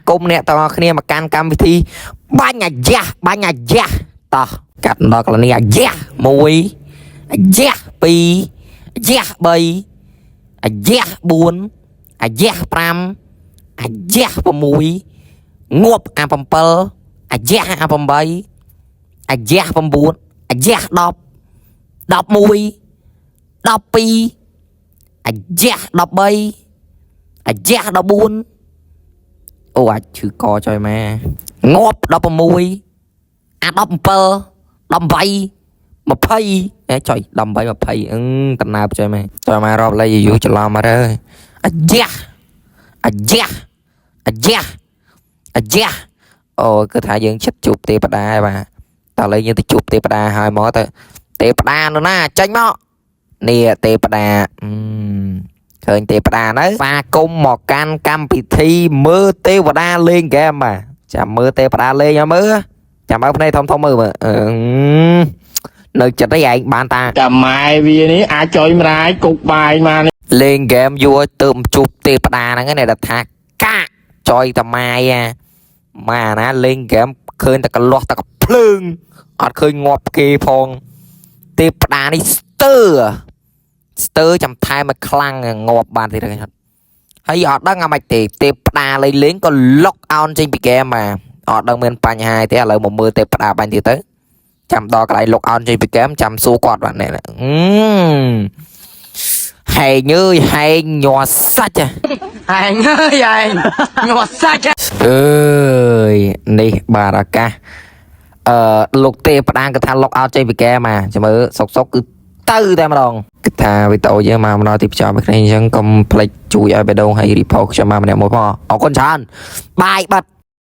គមន៍អ្នកទាំងអស់គ្នាមកកាន់កម្មវិធីបាញ់អាយ៉ាបាញ់អាយ៉ាតោះកាត់ដល់កន្លែងនេះអាយ៉ា1អាយ៉ា2អាយ៉ា3អាយ៉ា4អាយ៉ា5អាយ៉ា6ងាប់អា7អាយ៉ាអា8អាយ៉ា9អាយ៉ា10 11 12អាយ៉ា13អាយ៉ា14អូអាចឈឺកចុយម៉ែងាប់16អា17 18 20អេចុយ18 20អឺតំណើបចុយម៉ែចុយម៉ែរាប់លេខយូរច្រឡំអត់អើយអាយ៉ាអាយ៉ាអាយ៉ាអាយ៉ាអូគឺថាយើងចិត្តជួបទេវតាហើយបាទតើឥឡូវយើងទៅជួបទេវតាហើយមកទៅទេវតានោះណាចេញមកនេះទេវតាអឺឃើញទេវតានៅស្វាគមន៍មកកាន់កម្មវិធីមើលទេវតាលេងហ្គេមបាទចាំមើលទេវតាលេងឲ្យមើលចាំមើលភ្នែកធំធំមើលមើលអឺនៅចិត្តឯងបានតា តែម៉ែវានេះអាចចុយម្រាយគុកបាយមកនេះ លេងហ្គេមយូរទៅមជួបទេវតាហ្នឹងឯងដែលថាកាក់ចុយតាម៉ាយអាម៉ាណាលេងហ្គេមឃើញតែកលាស់តែកភ្លើងអត់ឃើញងាប់គេផងទេវតានេះស្ទើរស្ទើរចាំថែមឲ្យខ្លាំងងាប់បានទៀតហ្នឹងហើយអត់ដឹងអាម៉េចទេទេវតាលេងលេងក៏ lock out ចេញពីហ្គេមបាទអត់ដឹងមានបញ្ហាអីទេឥឡូវមកមើលទេវតាបាញ់ទៀតទៅចាំដល់កន្លែង lock out ចេញពីហ្គេមចាំសួរគាត់បាទនេះអឺហែងអើយហែងញ័រសាច់ ហែងអើយហែងញាត់សាច់ អើយនេះបាទឱកាសអឺលោកទេផ្ដាងគឺថា lock out ចេញពីកែមកចាំមើលសុកសុកគឺទៅតែម្ដងគឺថាវីដេអូយើងមកដល់ទីបញ្ចប់គ្នាអញ្ចឹងកុំភ្លេចជួយឲ្យបេះដូងហើយ report ខ្ញុំមកម្នាក់មួយផងអរគុណច្រើនបាយបាត់។